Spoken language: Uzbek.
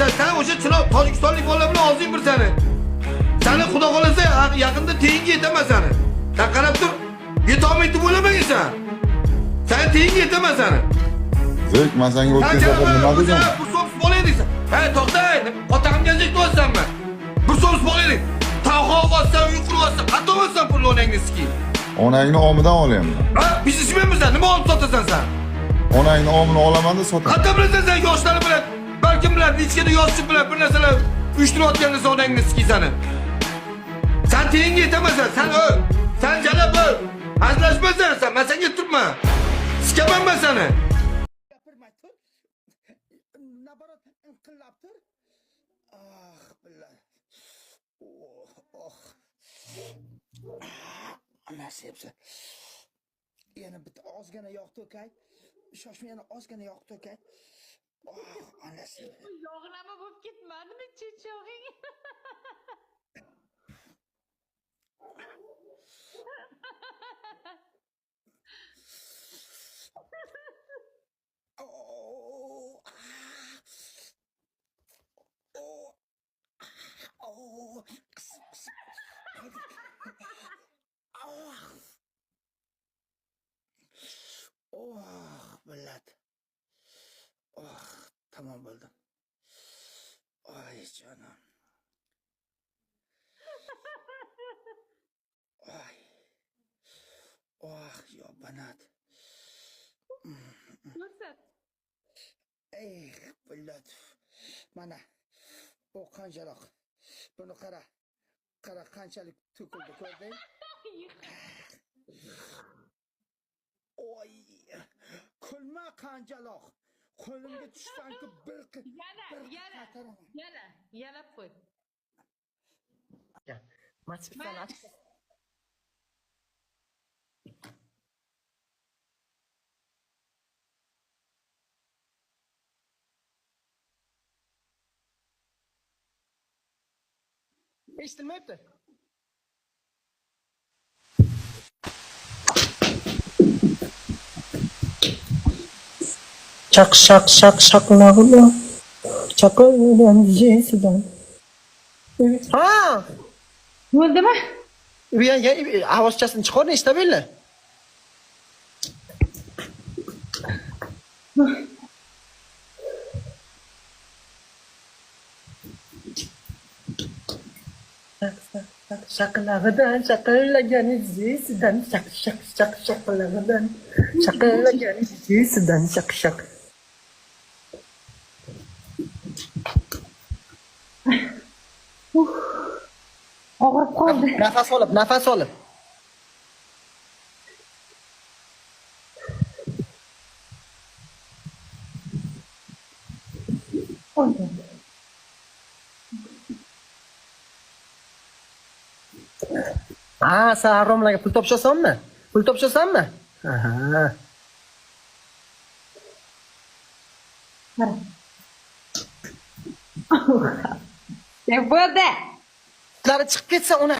Sen, sen o'sha Chinoq tojikistonlik bolalar bilan og'zing bir seni. Seni xudo xolasa yaqinda teyinga yetaman seni. Sen qarab tur. Yetolmaydi deb o'ylamagin sen. Sen teyinga yetaman seni. Zek, men senga Sen o'tgan safar nima dedim? Bir so'm bola eding sen. Hey, to'xta, otamga aytyapsanmi? Bir so'm bola eding. Tag'o olsan, uy quryapsan, qayerdan olsan pulni onangni sikiyim? Onangni omidan olyapman. Ha, biznesmenmisan? Nima olib sotasan sen? Onangni omini olaman-da sotaman. Qayerdan bilasan sen yoshlar bilan, balkim bilan, ichkada yoshchi bilan bir narsalar uyushtirayotganini sen onangni sikiysan. Sen teyinga yetamasan, sen o'l. Sen jalab o'l. Hazillashmasan sen, men senga turma. Sikaman ben seni. Gapirmay tur. Naborot inqillab tur. Ah, billah. Oh, oh. Nasibsa. Yana bitta ozgina yog' to'kay. Shoshma, yana ozgina yog' to'kay. Oh, onasi. Yog'lama bo'lib ketmadimi chechog'ing? Oh. Oh. Oh. Qis, qis. Oh. Oh, billat. Oh, tamom bo'ldim. Oy, jonim. Oy. Oh, yo banat. Ko'rsat. Ey, billat. Mana o qanchaloq. Buni qara. Qara qanchalik to'kildi, ko'rding? Oy! Kulma qanjaloq. Qo'limga tushsanki bir Yana, bir yana, qaytaraman. yana, yalab qo'y. Mana Mana. Eshitilmayapti. Şak şak şak şaklağına. Çakıldan jesidan. Ha! Bo'ldimi? Ya ya ovozchasini chiqarni eshitaveringlar. Shaqilag'idan shaqillagan jesidan shaq shaq shaq shaqilag'idan shaqillagan jesidan shaq shaq. Og'rib qoldi. Nafas olib, nafas olib. Ha, sen haromlarga pul topshasanmi? Pul topshasanmi? Aha. Bo'ldi. Ular chiqib ketsa uni